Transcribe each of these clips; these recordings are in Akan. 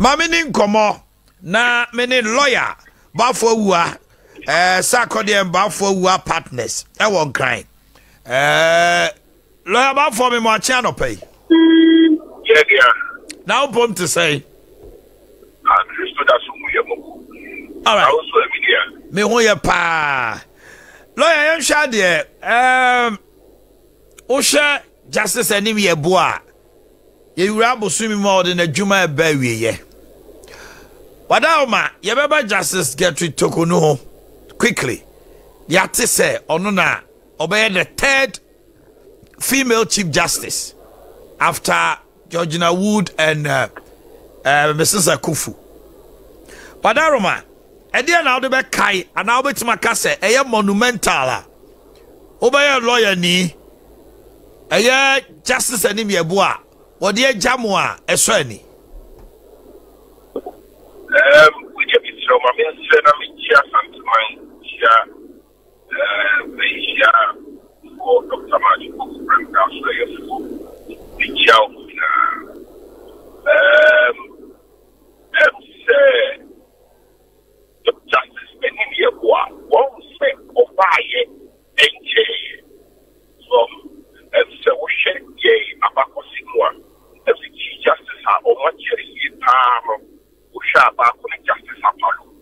Ma me ni nkɔmmɔ na me ne lawyer Bafo Awua eh, Sarkodie and Bafo Awua partners ɛwɔ Nkran. Eh, lawyer Bafo me mo akye anɔpa yi. Yɛ nua. Na wo pom te sɛn? Ah, Kristo da so hu yɛ mmɔbɔ. All right. Na wo nso ɛmi nua. Me ho yɛ paa. Lawyer yɛnhwɛ adeɛ. Um, wohwɛ Justice anim yɛ boa a Yɛwura abosome mu a ɔde n'adwuma ɛba awieɛ. Wadaoma, yɛbɛba Justice Gertrude Torkornoo ho quickly. Yɛate sɛ ɔno na ɔbɛyɛ the third female chief justice after Georgina Wood and Mrs. Akufu. Wadaroma, ɛdeɛ na wode bɛkae anaa wobɛtumi aka sɛ ɛyɛ monumental a wobɛyɛ lawyer ni ɛyɛ justice anim yɛ bo a wɔde agya mo a ɛsɔ ani. Um, wogye mesrɛ ma mensrɛ na mekyia Santeman kyia mehyia foɔ Dr. March Poku Brɛmda so ɛyɛ foɔ mekyia wo nyinaa. Um, ɛm sɛ Justice anim yɛ bo a wɔn sɛ ɔbaayɛ ɛnkyɛeɛ. So ɛm sɛ wohwɛ yɛn abakɔsɛm mu a, ɛm sɛ Chief Justice a wɔn akyɛre yie paa no, wohwɛ a baako ne Justice Apaloo,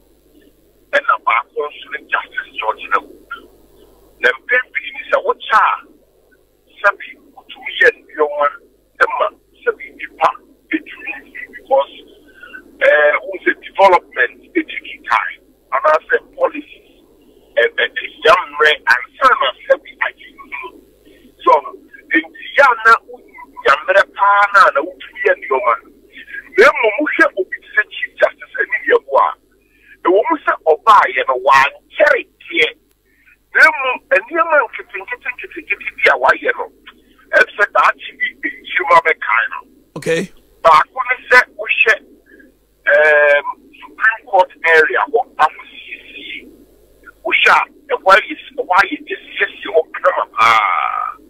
ɛna baako nso ne Justice George Wood. Na mpɛn pii no sɛ wokyɛ a, sɛbi wotumi yɛ nneɛma ma sɛbi nnipa tumi hu because ɛɛ wohu sɛ development take time anaasɛ policies ɛhia mmerɛ ansa na sɛbi agye nhini so nti yɛ a na wonya mmerɛ paa na na wotumi yɛ nneɛma na mmom wohwɛ obi te sɛ Chief Justice Anim Yeboah a ɛwɔ mu sɛ ɔbaayɛ no wankyɛre deɛ Na mmom nneɛma nketenkete nketenkete bi a wayɛ no, ɛsɛ sɛ daakye bi nkyirimma bɛkae no. Okay. Baako ne sɛ wohwɛ um, Supreme Court area hɔ ahosiesie. Wohwɛ a ɛhɔ ayɛ ɛhɔ ayɛ yɛsiesie hɔ kama paa.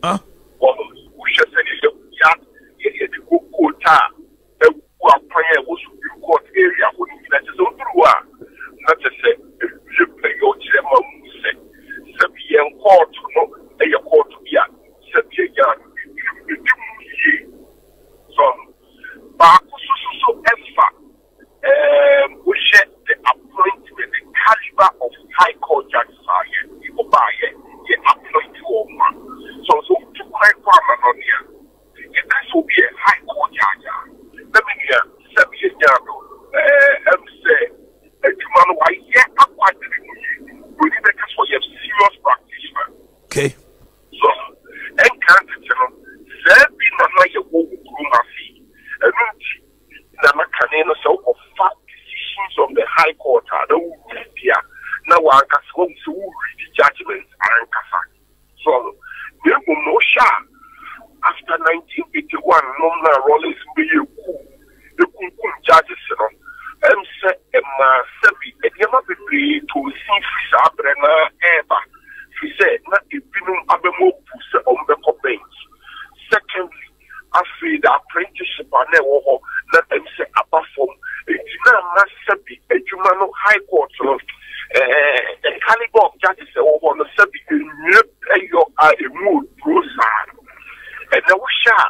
Huh? Wɔn wohwɛ sɛdeɛ yɛ yɛ yɛde kɔ kootaa agu akwan a ɛwɔ Supreme Court area hɔ no nyinaa. Kyerɛ sɛ woduru hɔ a, na kyerɛ sɛ awie pɛyɛ. Ɔkyerɛ ma wohu sɛ sɛbi yɛn kɔɔto no yɛ kɔɔto bi a sɛbi ɛnya ɛdi mu yie. So baako so so so ɛfa ɛɛm wohwɛ the appointment, the caliber of high court judges a yɛ ɔbaayɛ yɛ appoint wɔn ma. So so wotu kwan kɔ amanɔne a. Yɛka sɛ obi yɛ high court judge a, na me nua sɛbe yɛnyaa no ɛɛ ɛm sɛ adwuma no wayɛ akwadere mu yie. Buroni bɛka sɛ ɔyɛ serious practitioner. Okay. So ɛnka ntete no saa bi na na yɛwɔ wɔ kurom ha sei. Ɛno nti na na kane no sɛ wokɔfa decisions of the high court a na wo read a na w'ankasa wahu sɛ wo read judgement ankasa. So ɔho? Na mmom no wohwɛ a after 1981 nom no a Rawlings bɛyɛɛ coup ekunkum judges no, ɛm sɛ ɛmaa sɛbi nneɛma bebree tɔɔ sin firi saa berɛ no ara ɛreba, firi sɛ na ebinom abam abu sɛ wɔbɛkɔ bench. Secondly, Afei the apprenticeship a na ɛwɔ hɔ na ɛm sɛ aba fam nti na ama sɛbi adwuma no high court no ɛɛ the caliber of judges ɛwɔ hɔ no sɛbi nwie pɛyɔ a emu oduro saa no. Ɛnɛ wohyɛ a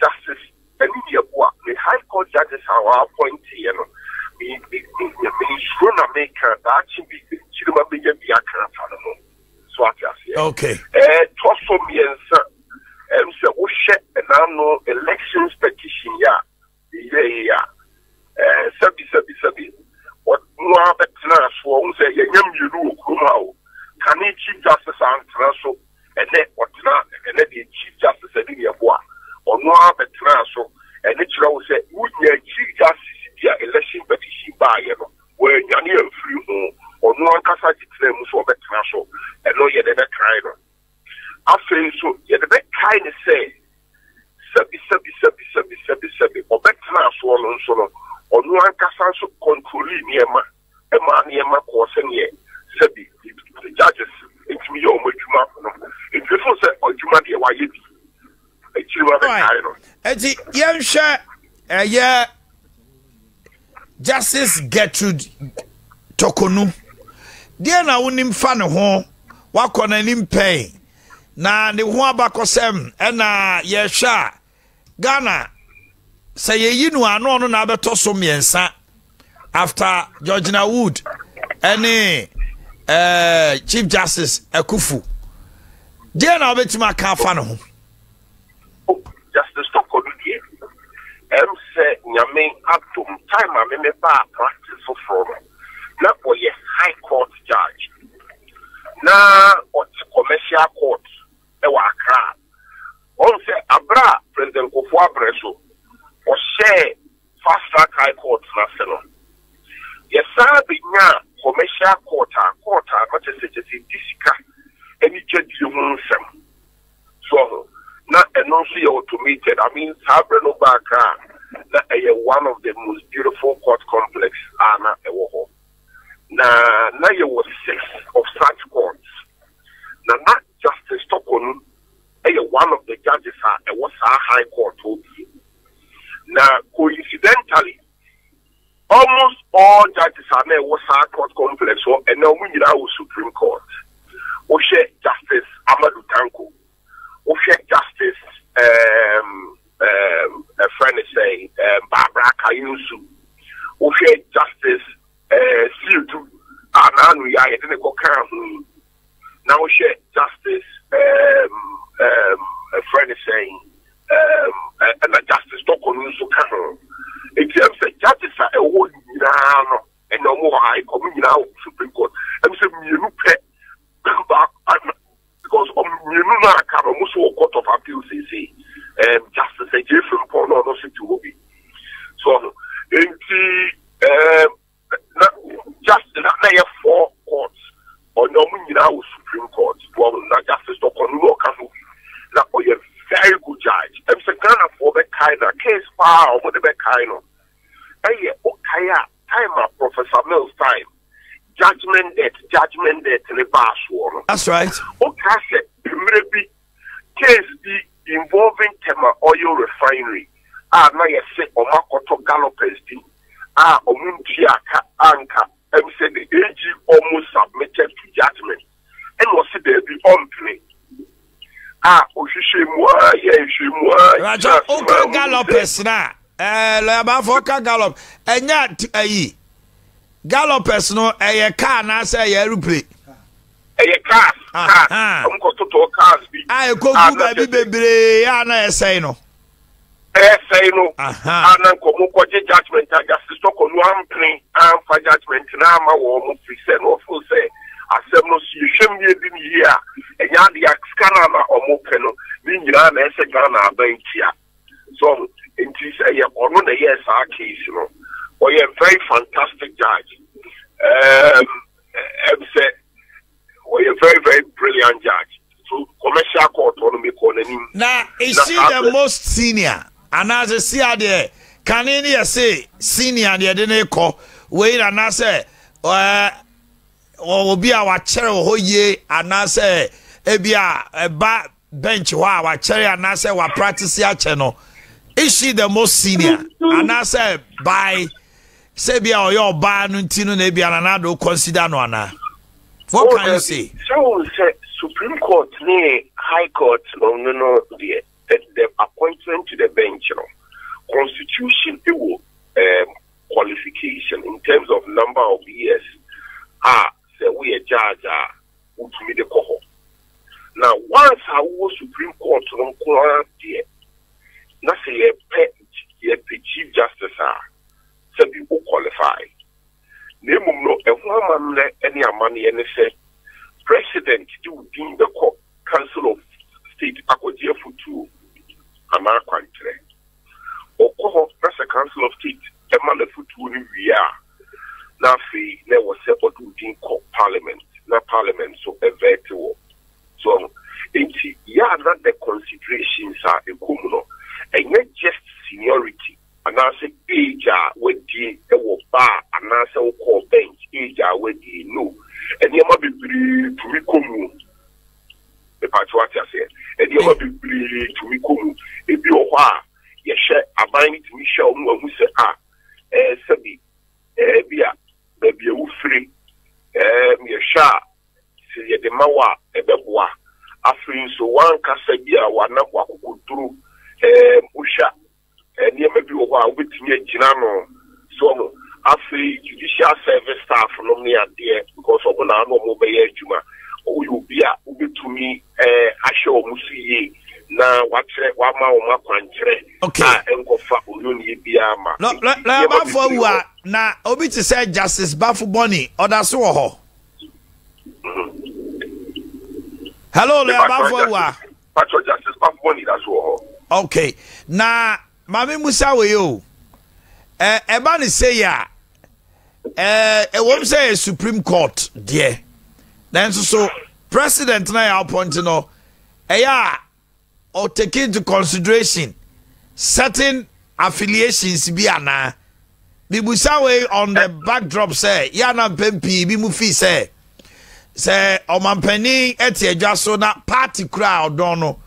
justice ɛne yɛboa ne high court judges a wɔappoint yɛ no me me me me nsuro na meka daakye bi nkyirima bɛnya bi aka afa no ho so ate aseɛ. Okay. Ɛtɔ so mmiɛnsa. Ɛm sɛ wohwɛ ɛnaano elections petition yi a yɛyɛɛ yi a, ɛɛ sɛbi sɛbi sɛbi wɔn ara bɛtenaa soɔ. Wohu sɛ yɛnyɛ mmienu wɔ kurom ha o. Kane Chief Justice antena so, ɛnɛ ɔtena, ɛnɛ deɛ Chief Justice ɛne deɛ ɛboa, ɔno ara bɛtenaa so. Ɛne kyerɛ wo sɛ wonya Chief Justice bi a election petition baayɛ no, wɔanyane amfiri ho. Ɔno ankasa gye tenaa mu sɛ ɔbɛtena so. Ɛno yɛde bɛkae no. Afei nso, yɛde bɛkae no sɛ, sɛbisɛbisɛbisɛbisɛbisɛbi, ɔbɛtenaa soɔ no nso no, ɔno ankasa nso kɔntrolii nneɛma maa nneɛma kɔɔ sɛdeɛ sɛbi the judges ntumi yɛ wɔn adwuma no. Nti mefo sɛ adwuma deɛ wayɛ bi, akyiri ma bɛkae no. Enti yɛnhwɛ ɛyɛ. Justice Gertrude Torkornoo, deɛ na wonim fa ne ho? Wakɔ n'anim pɛn na ne ho abakɔsɛm ɛna yɛhwɛ a Ghana sɛ yɛyi no ano ɔno na abɛtɔ so mmiɛnsa after Georgina Wood ɛne eh, Chief Justice Akufu. Deɛ na wobɛtumi aka afa ne ho? Justice Torkornoo deɛ, ɛm sɛ Nyame adom time a me me baa practice foforɔ no, na ɔyɛ High Court judge. Na ɔte Commercial Court wɔ Accra. Ɔhu sɛ aberɛ a President Kufuor abrɛ so, ɔhyɛɛ Fast Track High Court no ase no, yɛsan bɛnyaa Commercial Court a, court a na kyerɛ sɛ kyerɛ sɛ ɛdi sika ne dwadie ho nsɛm. So ɔho? Na ɛno nso yɛ automated. I mean, saa berɛ no baa Accra a, na ɛyɛ one of the most beautiful court complex a na ɛwɔ hɔ. Na na yɛwɔ six of such courts. Na na Justice Torkornoo yɛ one of the judges a ɛwɔ saa High Court hɔ bi. Na coincidentally, almost all judges a na ɛwɔ saa court complex hɔ, ɛnɛ wɔn nyinaa wɔ Supreme Court. Wohwɛ Justice Amadu Tanko, wohwɛ Justice um, um, ɛfrɛ ne sɛn, um, Barbara Kayinsu, wohwɛ Justice uh, Siedu a n'ano yi a yɛde ne kɔkaa ho yi, na wohwɛ Justice um, um, ɛfrɛ ne sɛn, um, ɛna Justice Torkornoo nso ka ho. Eti ɛm sɛ judges a ɛwɔ hɔ nyinaa no, ɛna wɔn wɔ high court, wɔn nyinaa wɔ Supreme Court. Ɛm sɛ mmienu pɛ baako, because wɔn mmienu no aka no, wɔn nso wɔ Court of Appeal seesei. Justice Adjei Frimpong na ɔno nso te hɔ bi. So ɔno, enti um, na just na na yɛ four courts ɔne ɔmo nyinaa wɔ supreme court wɔn na Justice Torkornoo na ɔka ho bi na ɔyɛ very good judge. Ɛm sɛ Ghana foɔ bɛkae na case paa a ɔmo de bɛkae no ɛyɛ okae a time a Professor Mills time judgement debt judgement debt ne baa soɔ no. That's right. Okae sɛ mmerɛ bi case bi involving Tema oil refinery a na yɛse ɔmo akɔtɔ gallopers bi a ɔmo ntua ka anka ɛm sɛ the AG almost submitted to judgement ɛna ɔse daabi ɔmpene a ɔhwehwɛ mu a yɛ nhwɛ mu a Raja woka gallopers na ɛɛ lɔya baafo ɔka gallop ɛnyɛ ayi gallopers no ɛyɛ car anaasɛ ɛyɛ aeroplane. Ɛyɛ cars cars ɔmo kɔ totɔ cars bi. A ekogu baabi bebree a na ɛsɛe no. Ɛsɛe no a na nka ɔmo kɔ gye judgement a Justice Torkornoo ampene amfa judgement no ama wɔn mo firi sɛ na ɔfeel sɛ asɛm no so yɛhwɛ mu yɛdi no yie a ɛnyɛ adeɛ a sika no a na ɔmo pɛ no ne nyinaa na ɛsɛ Ghana aban tua. So nti sɛ ɛyɛ ɔno na ɛyɛɛ saa case no ɔyɛ very fantastic judge. Um, ɛm sɛ ɔyɛ very very brilliant judge so commercial court hɔ no mekɔɔ n'anim. Na is she the most senior anaasɛ si adeɛ kane ne yɛ se senior deɛ de ne kɔ wei na anaasɛ ɛɛ obi a wakyɛrɛ wɔ hɔ yie anaasɛ ebi a ɛba bench hɔ a wakyɛrɛ anaasɛ wapractice akyɛ no, is she the most senior anaasɛ by sɛ bi a ɔyɛ ɔbaa no nti no na ebi a Nana Addo consider no anaa? What Oh, can you dabi. say? Sɛ wohu sɛ Supreme Court ne High Court no no no deɛ, the, the appointment to the bench no, constitution wɔ um, qualification in terms of number of years a sɛ woyɛ judge a wotumi de kɔ hɔ. Na once a wowɔ Supreme Court no nko ara deɛ, na sɛ yɛpɛ yɛpɛ Chief Justice a, sɛbi wo qualify. Na mmom no, ɛho amammerɛ ne amanneɛ ne sɛ President de wo din bɛkɔ Council of State akɔgye afotuo anaa akwankyerɛ. Ɔkɔ hɔ na sɛ Council of State ma no afotuo no wie a, na afei na ɛwɔ sɛ ɔde wo din kɔ Parliament na Parliament nso vɛɛte wɔ. So wahu? Enti yɛ a na the considerations a ɛkɔ mu no, ɛnyɛ just seniority anaasɛ age a wadie wɔ bar anaasɛ wokɔɔ bench age a wadie, no. Nneɛma bebree tumi kɔ mu. Mepatwo wate aseɛ? Nneɛma bebree tumi kɔ mu. Ebi wɔ hɔ a yɛhwɛ, aban no tumi hwɛ wɔn ahu sɛ a, ɛɛ sɛbi. Baabi a wofiri, ɛɛm, yɛhwɛ a, sɛ yɛde ma wo a, ɛbɛboa. Afei nso, w'ankasa bi a w'ana w'akokoduru, ɛɛm, wohwɛ a, nneɛma bi wɔ hɔ a wobɛtumi agyina ano. So ɔho? Afei, judicial service staff nom ne adeɛ, because ɔmo na ano ɔmo bɛyɛ adwuma. Woyɛ obi a wobɛtumi ɛɛ ahwɛ wɔn so yie na wakyerɛ wama wɔn akwankyerɛ okay. a ɛnkɔfa onyonie biara ma. Lɔya Bafo awu a na obi te sɛ Justice Bafo Bɔne ɔda so wɔ hɔ. Hello, Lɔya Bafo awu a. Pastor Justice Bafo Bɔne da so wɔ hɔ. Okay, na maame musa wei o ɛba ne sɛ yi a ɛwɔm sɛ yɛ Supreme Court deɛ nanso so president na yɛ appoint no ɛyɛ a ɔ take into consideration certain affiliations bi anaa? Mibusa wei on the backdrop sɛ yɛ ana mpɛn pii bi mu fi sɛ sɛ ɔmampanin te adwa so na party kura a ɔdɔn no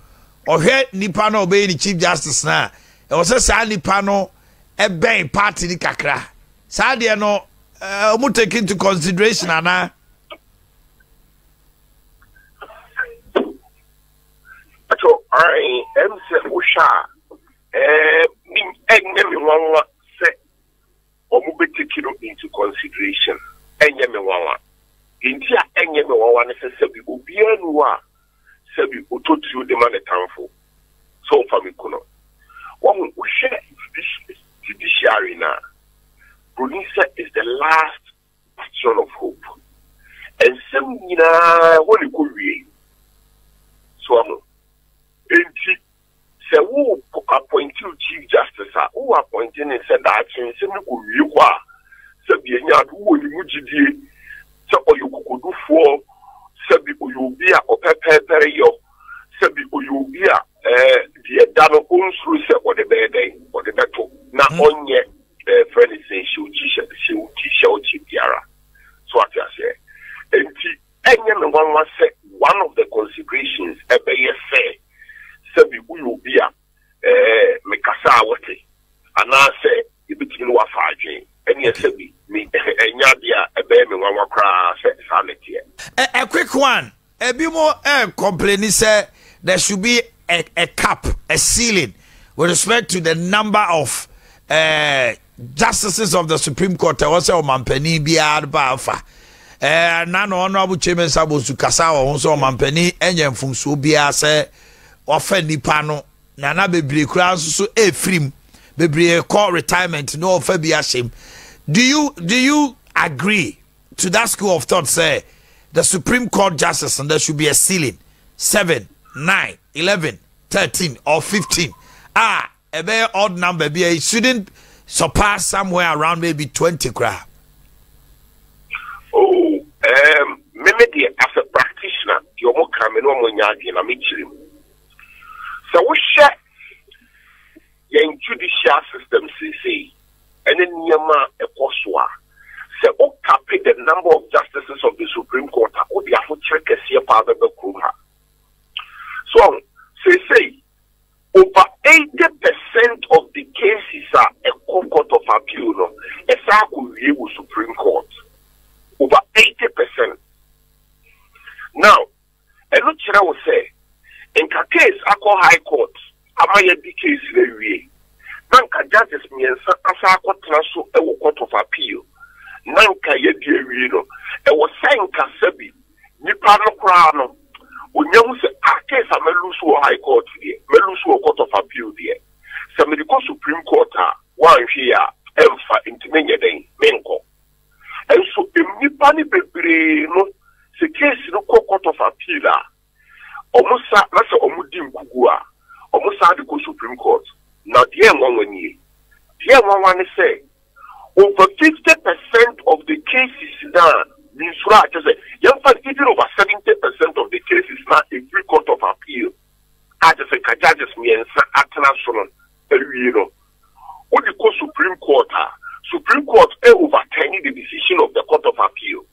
ɔhwɛ nipa no a ɔbɛyɛ ne chief justice no a ɛwɔ sɛ saa nipa no ɛbɛn party no kakra saa deɛ no ɔmo take into consideration anaa? Akyɛ ae, ɛm sɛ wohwɛ a, ɛɛ, ɛnyɛ me nwanwa sɛ wɔn bɛ take no into consideration. Ɛnyɛ me nwanwa. Deɛ nti a ɛnyɛ me nwanwa ne sɛ sɛbi obiara nni hɔ a sɛbi ɔtɔ tuo de ma ne tamfo sɛ ɔmfa me ku no. Wahu, wohwɛ judiciary no a, broni sɛ is the last Bastion of Hope. Nsɛm nyinaa ɛhɔ na ɛkɔwie. So ahu? Enti sɛ wo appoint wo Chief Justice a, wo appoint ne sɛ daakye nsɛm no kɔwie hɔ a, sɛbi ɛnyɛ ade wowɔ ne mu gyidie sɛ ɔyɛ kokodufoɔ, sɛbi ɔyɛ obi a ɔpɛ pɛrepɛreyɔ, sɛbi ɔyɛ obi a ɛɛ deɛ ɛda no ɔnsuro sɛ ɔde bɛyɛ dɛn, ɔde bɛto na ɔnyɛ Yɛfrɛ no sɛ hyewkyi hyewkyi hyɛwkyi biara. So ate aseɛ? Enti ɛnyɛ me nwanwa sɛ one of the considerations ɛbɛyɛ sɛ sɛbi woyɛ obi a ɛɛ mekasa a wote anaasɛ yɛbɛtumi ne wafa adwene ɛneɛ sɛbi me ɛnyɛ adeɛ a ɛbɛyɛ me nwanwa koraa sɛ saa na ɛteɛ. A, a quick one. Ebinom ɛrecomplaini sɛ there should be a, a cap, a ceiling with respect to the number of uh, justices of the Supreme Court. Ɛwɔ sɛ ɔmampanin biara ba afa. Eh, na na Honorable Chairman Sabosu kasa wɔ ho sɛ ɔmampanin nyɛ mfomsoɔ biara sɛ wafa nipa no na na bebree koraa nso so ɛfiri mu bebree kɔ retirement na ɔfa bi ahyɛ mu. Do you do you agree? to that school of thought sɛ the supreme court justice no there should be a ceiling 7 9 11 13 or 15 a ɛbɛyɛ odd number bi a it shouldn't surpass somewhere around maybe 20 koraa. Oh, um, me me deɛ as a practitioner deɛ ɔmo ka me ne ɔmo nyɛ adwene na mekyerɛ mu sɛ wohyɛ Yɛn judicial system seesei ne nneɛma a ɛkɔ so a, sɛ wo kape the number of justices of the Supreme Court a, wode ahokyere kɛseɛ paa bɛba kurom ha. So ahu, seesei over 80 percent of the cases a ɛkɔ Court of Appeal no, ɛsan akɔwie wɔ Supreme Court. Over 80 percent. Now, Ɛno kyerɛ wo sɛ nka case akɔ high court ama yɛadi case no awie na nka judges mmiɛnsa asan akɔtena so wɔ court of appeal na nka yɛadi awie no, ɛwɔ sɛ nka sɛbi nipa no koraa no ɔnya hu sɛ ah case a ma lose wɔ high court deɛ, ma lose wɔ court of appeal deɛ, sɛ mede kɔ supreme court a woanhwɛ yi a ɛmfa nti menyɛ dɛn menkɔ. Nso nnipa no bebree no sɛ case no kɔ court of appeal a, wɔn sa na sɛ wɔn di nkuguo a, wɔn san de kɔ supreme court. Na deɛ nwanwa nie, deɛ nwanwa ne sɛ over 50 percent of the cases na minsuro a kyerɛ sɛ yɛmfa no even over 70 percent of the cases na ɛfiri court of appeal a kyerɛ sɛ nka judges mmiɛnsa atena so no awie no, wode kɔ Supreme Court a, Supreme Court overturn the decision of the Court of Appeal.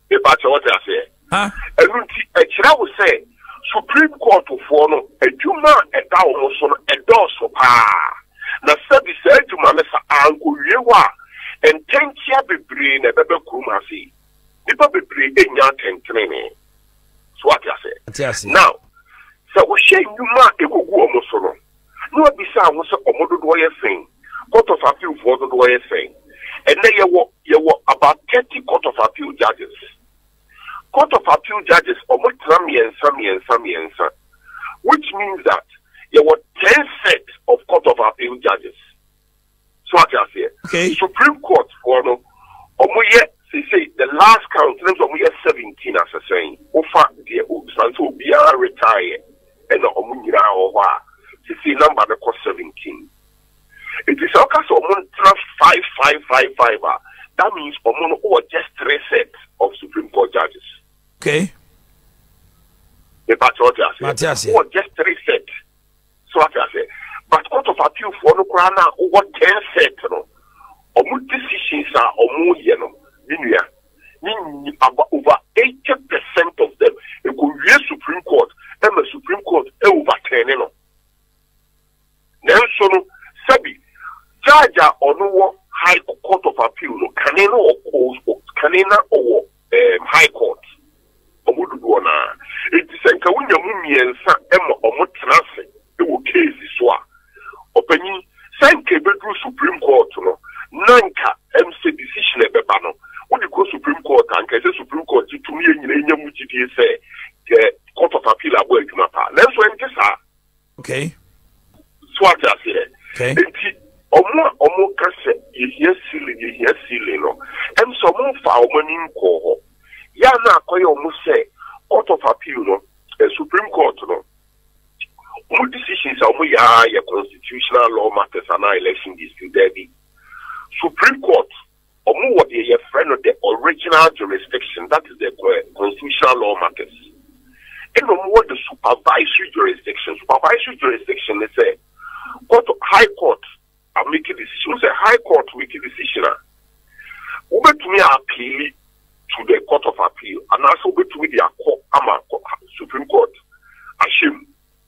Mepa kyɛ wɔte aseɛ. Ɛno nti ɛkyerɛ wo sɛ Supreme Court foɔ no adwuma a ɛda wɔn so no ɛdɔɔso paa. Na sɛbi saa adwuma no sɛ ankɔwie hɔ a, Ntɛnkyea bebree na ɛbɛba kurom ha sei. Nnipa bebree nnya atɛntenenee. So wate aseɛ? Now, sɛ wohwɛ nnwuma a ɛkɔgu wɔn so no, na wabisa ho sɛ wɔn dodoɔ yɛ sɛn? Court of Appeal foɔ dodoɔ yɛ sɛn? Ɛnnɛ yɛwɔ yɛwɔ about 30 Court of Appeal judges. Court of Appeal judges wɔn tena mmiɛnsa mmiɛnsa mmiɛnsa, which means that yɛwɔ 10 set of Court of Appeal judges. So ate aseɛ? Okay. Supreme Court foɔ no, wɔn yɛ seesei the last count ne sɛ wɔn yɛ 17 asɛsɛn. Wofa deɛ san sɛ obiara retire ɛna wɔn nyinaa wɔ hɔ a, seesei number no kɔ 17. Eti sɛ ɔka sɛ wɔn ntena 5 5 5 5 a, that means wɔn no wɔ just three sets of Supreme Court judges. Okay. Mepa kyɛ ɔte aseɛ. Mate aseɛ. Wɔ just three sets. So wate aseɛ? But court of appeal foɔ no koraa no a wowɔ ten set no, wɔn decisions a wɔyɛ no, me nua, ne nyi aba over 80% of them ɛkɔwie Supreme Court ɛma Supreme Court overturn no. Nanso no, sɛbi judge a ɔno wɔ High Court of Appeal no, kane no ɔkɔ kane na ɔwɔ um, High Court. Wɔn dodoɔ no ara. Enti sɛ nka wonya mu mmiɛnsa ma wɔn tena ase wɔ case so a, ɔpanyin, sɛ nka ɛbɛduru Supreme Court no, na nka ɛm sɛ decision a ɛbɛba no, wode kɔ Supreme Court a, nka ɛsɛ Supreme Court gye tom, yɛn nyinaa nya mu gyidie sɛ Court of Appeal abɔ adwuma paa. Nanso ɛnte saa. Okay. So ate aseɛ? Okay. Nti ɔmo a ɔmo ka sɛ yɛhia ceiling yɛhia ceiling no, ɛm sɛ ɔmo nfa ɔmo ani nkɔɔ hɔ. Yɛ a na akɔyɛ ɔmo sɛ Court of Appeal no, eh, Supreme Court no, ɔmo decisions a ɔmo yɛ ara yɛ constitutional law matters anaa election dispute. Daabi. Supreme Court Ɔmo wɔ deɛ yɛfrɛ no the original jurisdiction, that is the constitutional law matters. Ɛna ɔmo wɔ the supervisory jurisdiction. Supervisory jurisdiction ne sɛ, court, high court a make decision. Wo sɛ high court make decision a, wobɛtumi a appeal to the court of appeal, anaasɛ wobɛtumi de akɔ ama Supreme Court ahyɛ mu.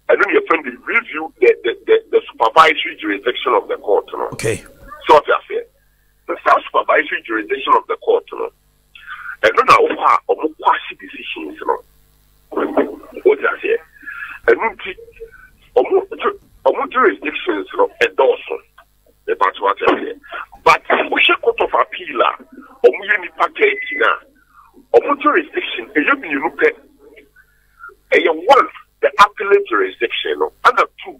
Ɛno na yɛfrɛ no the review, the supervisory jurisdiction of the court no. Okay. So ɔte aseɛ? Na saa supervisory jurisdiction of the court no, ɛno na wokɔ a wɔn kwasi decisions no. Wote aseɛ? Ɛno nti, wɔn jurisdictions no ɛdɔɔso. Mepa so ate aseɛ. But wohwɛ court of appeal a, wɔn yɛ nipa 13 a, wɔn jurisdiction ɛyɛ mmienu pɛ. Ɛyɛ one, the appellate jurisdiction no, ɛna two,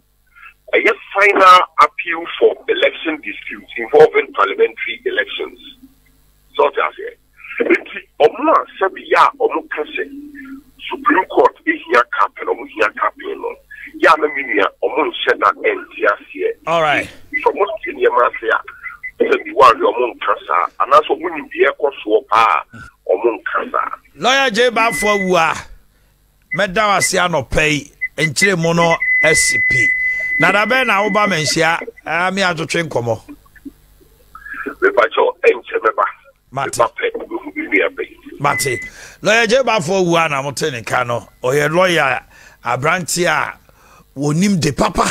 Ɛyɛ final appeal for election dispute involving parliamentary elections. Sɛ ɔte aseɛ? Nti ɔmo a sɛbi yɛ a ɔmo ka sɛ Supreme Court ehia capping, ɔmo hia capping no, yɛ a na me nua ɔmo nhyɛ da ɛnte aseɛ. Alright. Sɛ ɔmo te nneɛma ase a, sɛbi wɔanhwɛ ɔmo nka saa, anaasɛ ɔmo nim deɛ ɛkɔ soɔ paa a, ɔmo nka saa. Lawyer J. Baffour awu a. Mɛda wo ase anɔpa yi, nkyerɛmu no asi pi. Na da bɛn na woba manhyia me atwetwe nkɔmmɔ? Mepakyɛw, ɛnkyɛ mɛba. Mate. Meba pɛ, wobɛhu me nua bɛn. Mate. Lɔya Gyebafo awu a na mote ne nka no, ɔyɛ lɔya aberante a wɔnim de papa.